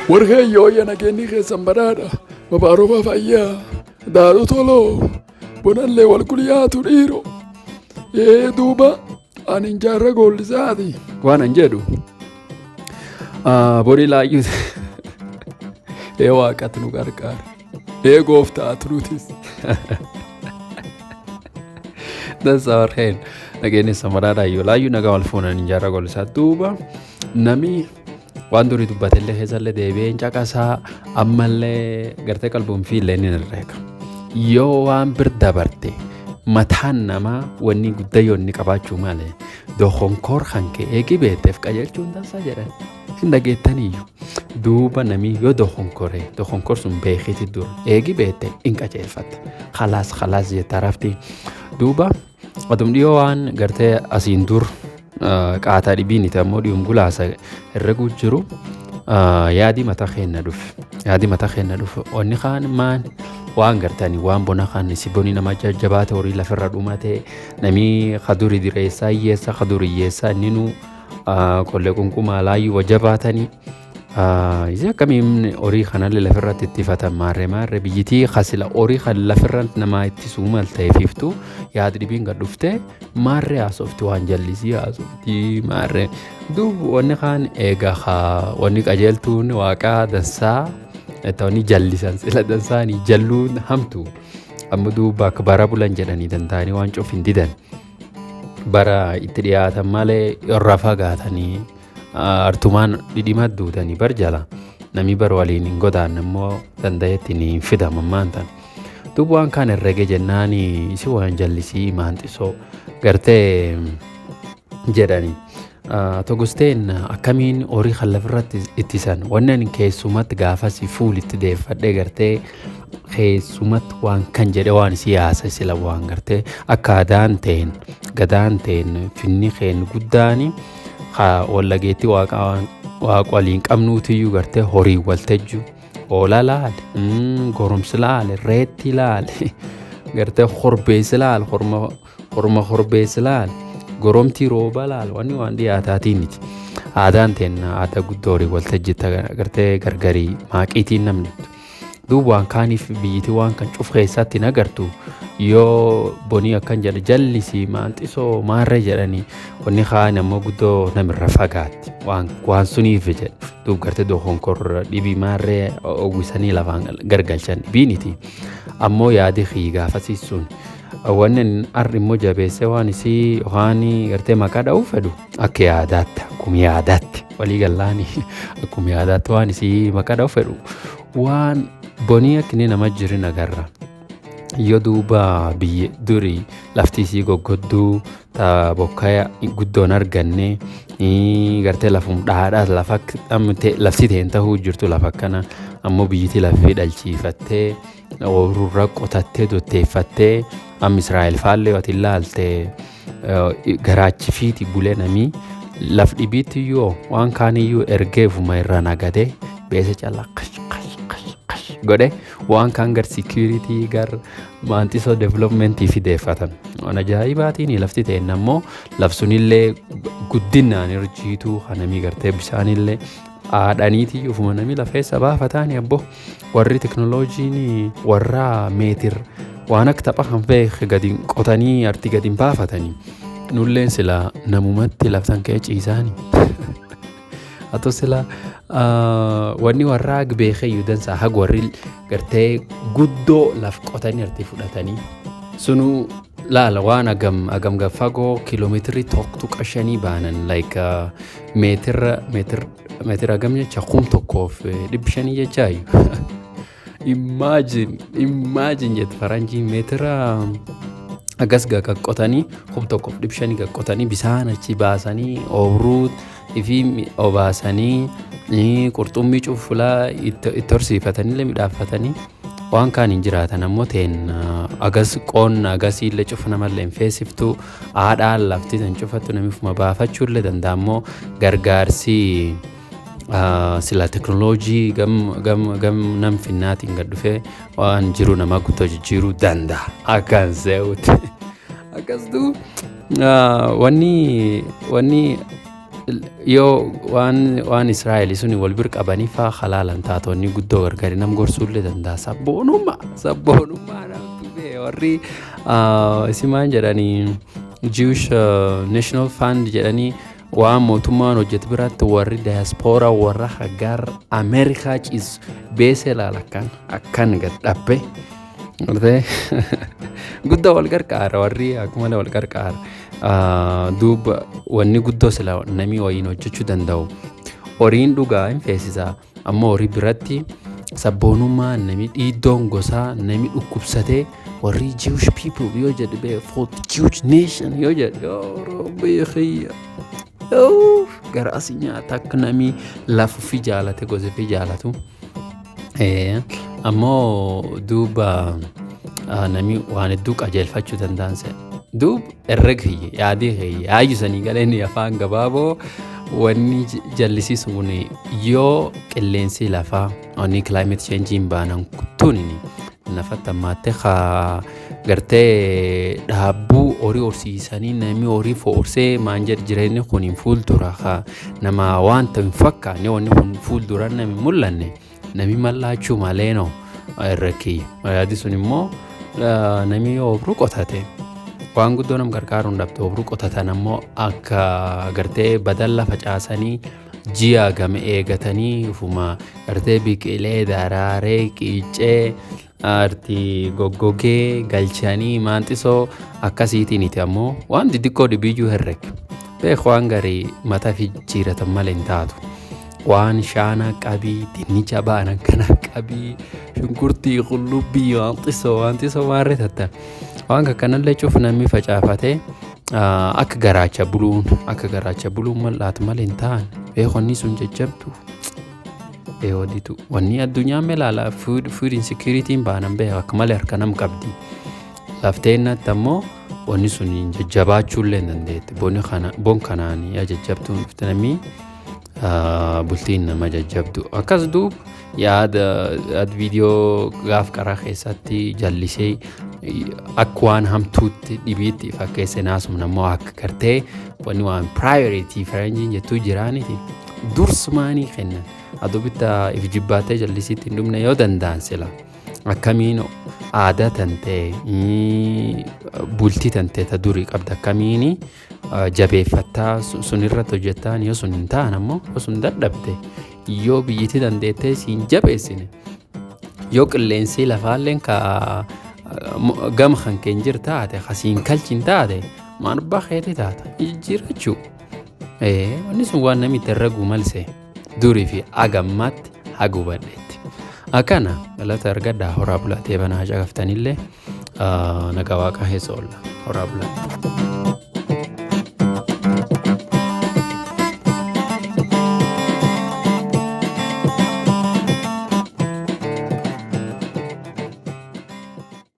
Warhee yooyya nageenyi keessan badhaadha. Babaarooba fayyaa. Daaru toloo. Bonallee wal gulyaatu dhiiro. Ee duuba ani jaarra goollisaati. Waan an jedhu. Borii laayyuu. Ee waaqatu nu gargaara. Ee gooftaatu nutis. Dansa warheen nageenyi keessan badhaadha yoo laayyuu nagaa wal fuunan jaarra goollisaa duuba nami waan durii dubbatellee keessallee deebi'een caqasaa ammallee gartee qalbuun fiillee ni herreega. Yoo waan bir dabarte mataan namaa wanni guddaa inni qabaachuu malee dokonkoor kan kee eegi beekteef qajeelchuun dansaa jedhan hin dhageettaniyyuu. Duuba namni yoo dokonkore dokonkor sun beekiti dura eegi beekte hin qajeelfatta. Khalaas khalaas jetta rafti. Duuba adum dhiyoo waan gartee asiin dur qaataa dhibiin itti ammoo dhiyum gulaasa herreguu jiru yaadi mataa keenya dhufe. Yaadi mataa keenya dhufe wanni kaan maan waan gartanii waan bona kan si boni nama jajjabaate horii lafarra dhumate namni kaduri direessaa hiyyeessa kaduri hiyyeessaa inni nu qollee qunqumaa laayyuu wajabaatanii. Isi akkamiin horii kanallee lafarratti ittifatan maarree maarree biyyitii kasila horii kan lafarratti namaa ittisuu mal ta'eefiftu yaadi dhibiin gad dhuftee maarree haasofti waan jallisii haasofti maarree duub wanni kaan eega wanni qajeeltuun waaqaa dansaa wanni jallisan sila dansaanii jalluun hamtu amma duuba akka bara bulan jedhanii danda'anii waan cuuf hin didan bara itti dhiyaatan malee irra fagaatanii. Artumaan dhidhima duutanii bar jala namni bar waliin hin godaanne immoo danda'etti ni hin fidaman maantan. Duuba waan kaan herrege jennaan isi waan jallisii maanxisoo gartee jedhani. Togusteen akkamiin horii kan lafarratti ittisan wanni ani keessumatti gaafas fuulitti deeffadhee gartee keessumatti waan kan jedhe waan siyaasa sila waan gartee akka adaan ta'een gadaan ta'een finni keen guddaani. Wallageetti waaqa waliin qabnuutiyyuu gartee horii waltajju hoolaa laale goromsi laale reetti laale gartee korbeessi laale horma korbeessi laale goromtii rooba laale wanni waan dhiyaataatiiniti. Aadaan teenna aadaa guddoo horii waltajji gartee gargarii maaqiitiin namni. Duuba waan kaaniif biyyiti waan kan cuf keessatti hin agartu yoo bonii akkan jedhe jallisii maanxisoo maarree jedhanii wanni kaan ammoo guddoo namirra fagaatti waan suniif jedhe duub gartee dokonkorra dhibii maarree uwwisanii lafaan gargalchan dhibiiniti ammoo yaadi kii gaafasiisuun wanni arri immoo jabeessee waan isii yookaan gartee maqaa dha'uu fedhu akka yaadaatti akkuma yaadaatti walii gallaanii akkuma yaadaatti waan isii maqaa dha'uu fedhu waan bonii akka inni nama jirin agarra. Yoo duuba biyya durii lafti isii goggodduu ta bokkaa guddoon arganne gartee lafum dhaadhaa lafa lafti ta'een tahuu jirtu lafa akkana ammoo biyyiti lafee dhalchiifattee ooyiruu qotattee dotteeffattee amma Israa'el faallee yoo ati ilaalte garaachi fiiti bulee namii laf dhibiitti iyyuu waan kaaniyyuu ergeefuma irraa nagadee beesa callaa qash qash qash qash godhe waan kaan gar security gar maanxisoo developmentii fideeffatan. Waan ajaa'ibaatiin lafti ta'een ammoo lafsunillee guddinaan irjiituu kanamii gartee bishaanillee haadhaniitii ufuma namii lafeessa baafataani abbo warri teknooloojiin warra meetir waan akka tapha kan beek gadi qotanii arti gadi baafatanii nulleen sila namumatti laftan kee ciisaani. Atoo sila wanni warra haga beekeyyuu dansaa haga warri gartee guddoo laf qotanii arti fudhatanii sunu laala waan agam agam fagoo kiiloomeetirii 1.5 baanan like meetira meetir meetira agam jecha 1500 jechaayu. Imagine imagine jette faranjiin meetira akkas qaqqotanii 1500 qaqqotanii bishaan achi baasanii oobruu fi obaasanii qurxummii cufulaa itti horsiifatanii midhaaffatanii waan kaan hin jiraatan ammoo ta'een agas qonna agasiillee cufa namallee hin feesiftu haadhaan lafti tan cufattu namni ufuma baafachuullee danda'a ammoo gargaarsi sila teknooloojii gam gam gam nam finnaatiin gad dhufee waan jiru nama guddoo jijjiiruu danda'a akkan se'utti. Akkasituu wanni yoo waan Israa'el suni wal bir qabanii faa halaalan taatonni guddoo gargari nam gorsuullee danda'a. Sabboonummaa namtu bee warri isimaan jedhanii Jewish National Fund jedhanii waan mootummaan hojjetu biratti warri diaspora warra hagar Ameerikaa ciisu beesee laala akkan gad dhabbe. Guddoo wal qarqaara, warri akkuma wal qarqaara. Duuba wanni guddoo sila namni wayiin hojjechuu danda'u. Horiin dhugaa hin feesisaa, ammoo horii biratti sabboonummaa namni dhiiddoon gosaa namni dhukkubsatee warri Jewish people yoo jedhu bee for Jewish nation yoo jedhu, yoo rabbi kiyya. Gara asii nyaata akka namni lafa ofii jaalate, gosa ofii jaalatu. Ammoo duuba namni waan hedduu qajeelfachuu danda'an se'a. Duub herrega kiyya, yaadii kiyya, yaayyu sanii galeen afaan gabaaboo wanni jallisiisu kun yoo qilleensi lafaa wanni climate change hin baanan tunini nafatti ammaattee haa gartee dhaabbuu horii horsiisanii namni horii foorsee maan jedhu jireenyi kun hin fuuldura haa nama waan ta'u hin fakkaanne, wanni kun fuuldura nami mul'anne nami mallaachuu malee no irra kiyya. Yaadi sun immoo nami yoo obruu qotate waan guddoo nam gargaaruun dhabde, obruu qotatan ammoo akka gartee badalla facaasanii ji'a game eegatanii ufuma gartee biqilee daraaree qiicee arti goggogee galchanii maanxisoo akkasiitiin iti ammoo waan xixiqqoo dhibiyyuu herreg beek waan garii mataa fi jijjiiratan malee hin taatu. Waan shaanaa qabii, dinnicha ba'an akkana qabii, shunkurtii, qullubbii, waan xisoo maarree tatta. Waan akkanallee cuuf namni facaafatee akka garaacha buluun mal'aatu malee hin ta'an beekonni sun jajjabdu. Eewwaditu wanni addunyaa melaala food insecurity baanan beeka akka malee harka nam qabdi. Lafteennatti ammoo wanni sun jajjabaachuullee hin dandeetti. Bon kanaan yaa jajjabtuun dhufte namni bultiin nama jajjabdu. Akkas duub yaada viidiyoo gaaf qaraa keessatti jallisee akka waan hamtuutti dhibiitti fakkeesse naasumna ammoo akka gartee wanni waan priority faranjiin jettuu jiraaniti dursumaanii kennan. Adubitta if jibbaattee jallisiitti hin dhumne yoo danda'an sila. Akkamiin aadaa tantee, bultii tantee ta durii qabda akkamiin jabeeffattaa sun irratti hojjettaan, yoo sun hin ta'an ammoo yoo sun dadhabde, yoo biyyittii dandeettee siin jabeessine, yoo qilleensi lafaalleen ka gama kan keen jir taate kasiin kalchiin taate maan abbaa keetii taata jijjiirachuu. Wanni sun waan namni itti herreguu malse durii fi agammaatti hagubadheetti. Akkana galata argadhaa, horaa bulatee banaa caqaftanillee nagaa waaqaa keessa oolla, horaa bulaa.